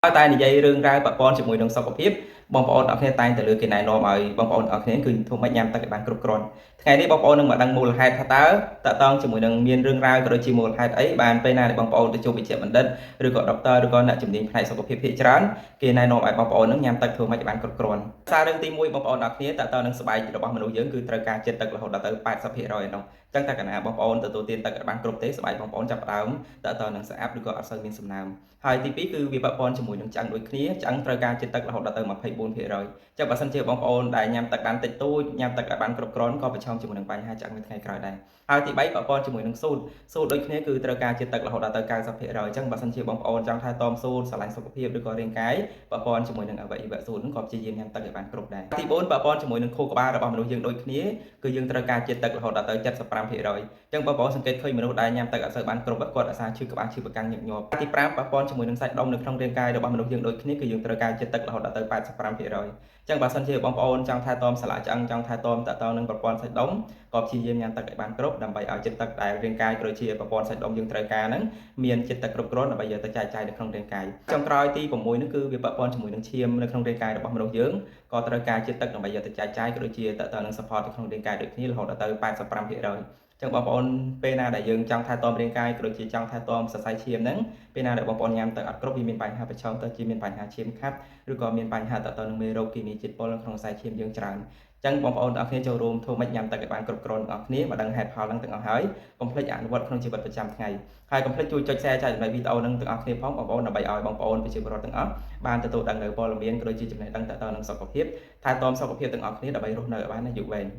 តែនិយាយរឿងរ៉ាវពាក់ព័ន្ធជាមួយនឹងសុខភាពបងប្អូនទាំងអស់គ្នាតែងតែលើគេណែនាំឲ្យបងប្អូនទាំងអស់គ្នាគឺធ្វើម៉េចញ៉ាំទឹកឲ្យបានគ្រប់គ្រាន់ថ្ងៃនេះបងប្អូននឹងមកដឹងមូលហេតុថាតើតកតងជាមួយនឹងមានរឿងរ៉ាវក៏ដូចជាមូលហេតុអីបានពេលណាដែលបងប្អូនទៅជួបវេជ្ជបណ្ឌិតឬក៏ដុកទ័រឬក៏អ្នកជំនាញផ្នែកសុខភាពភាគច្រើនគេណែនាំឲ្យបងប្អូននឹងញ៉ាំទឹកធ្វើម៉េចឲ្យបានគ្រប់គ្រាន់សាររឿងទី1បងប្អូនទាំងអស់គ្នាតកតងនឹងស្បែករបស់មនុស្សយើងគឺត្រូវការជាតិទឹករហូតដល់ទៅ80%ឯណោះចឹងតែកាលណាបងប្អូនទទួលទានទឹកឲ្យបានគ្រប់ទេស្បែកបងប្អូនចាប់ផ្ដើមតកតងនឹងស្អាតឬក៏អត់សូវមានសំណើមហើយទី2គឺវាពាក់ព័ន្ធជាមួយនឹងឆ្អឹងដូចគ្នាឆ្អឹងត្រូវការជាតិទឹករហូតដល់ទៅ24%ចឹងបើសិនជាបងប្អូនដែលញ៉ាំទឹកបានតិចតួចញ៉ាំទឹកឲ្យបានគ្រប់គ្រាន់ក៏ប្រឈមជាមួយនឹងបញ្ហាឆ្អឹងនៅថ្ងៃក្រោយដែរហើយទី3ពាក់ព័ន្ធជាមួយនឹងសូត្រសូត្រដូចគ្នាគឺត្រូវការជាតិទឹករហូតដល់ទៅ90%អញ្ចឹងបើសិនជាបងប្អូនចង់ថែទាំសូត្រស្រឡាញ់សុខភាពឬក៏រាងកាយពាក់ព័ន្ធជាមួយនឹងអវយវៈសូត្រហ្នឹងក៏ព្យាយាមញ៉ាំទឹកឲ្យបានគ្រប់ដែរទី4ពាក់ព័ន្ធជាមួយនឹងខួរក្បាលរបស់មនុស្សយើងដូចគ្នាគឺយើងត្រូវការជាតិទឹករហូតដល់ទៅ75%អញ្ចឹងបងប្អូនសង្កេតឃើញមនុស្សដែលញ៉ាំទឹកអត់សូវបានគ្រប់គាត់អាសាឈឺក្បាលឈឺប្រកាំងញឹកញាប់ទី5ពាក់ព័ន្ធជាមួយនឹងសាច់ដុំនៅក្នុងរាងកាយរបស់មនុស្សយើងដូចគ្នាគឺយើងត្រូវការជាតិទឹករហូតដល់ទៅ85%អញ្ចឹងបើសិនជាបងប្អូនចង់ថែទាំសន្លាក់ឆ្អឹងចង់ថែទាំតទៅនឹងប្រព័ន្ធសាច់ដុំក៏ព្យាយាមញ៉ាំទឹកឲ្យបានគ្រប់ដើម្បីឲ្យជាតិទឹកដែលរាងកាយក៏ដូចជាប្រព័ន្ធសាច់ដុំយើងត្រូវការហ្នឹងមានជាតិទឹកគ្រប់គ្រាន់ដើម្បីយកទៅចែកចាយនៅក្នុងរាងកាយចុងក្រោយទី6នោះគឺវាពាក់ព័ន្ធជាមួយនឹងឈាមនៅក្នុងរាងកាយរបស់មនុស្សយើងក៏ត្រូវការជាតិទឹកដើម្បីយកទៅចែកចាយក៏ដូចជាតទៅនឹង support នៅក្នុងរាងកាយដូចគ្នារហូតដល់ទៅ85%ចឹងបងប្អូនពេលណាដែលយើងចង់ថែទាំរាងកាយក៏ដូចជាចង់ថែទាំសរសៃឈាមហ្នឹងពេលណាដែលបងប្អូនញ៉ាំទឹកអត់គ្រប់វាមានបញ្ហាប្រឈមទៅជាមានបញ្ហាឈាមខាប់ឬក៏មានបញ្ហាតទៅនឹងមេរោគគីមីជាតិពុលនៅក្នុងសរសៃឈាមយើងច្រើនចឹងបងប្អូនទាំងអស់គ្នាចូលរួមធ្វើម៉េចញ៉ាំទឹកឲ្យបានគ្រប់គ្រាន់ទាំងអស់គ្នាមកដឹងហេតុផលហ្នឹងទាំងអស់ហើយកុំភ្លេចអនុវត្តក្នុងជីវិតប្រចាំថ្ងៃហើយកុំភ្លេចជួយចុច share ចែករំលែកវីដេអូហ្នឹងទាំងអស់គ្នាផងបងប្អូនដើម្បីឲ្យបងប្អូនប្រជាពលរដ្ឋទាំងអស់បានទទួលដឹងនៅព័ត៌មានក៏ដូចជាចំណេះដឹងទាក់ទងនឹងសុខភាពថែទាំសុខភាពទាំងអស់គ្នាដើម្បីរស់នៅឲ្យបានអាយុវែង។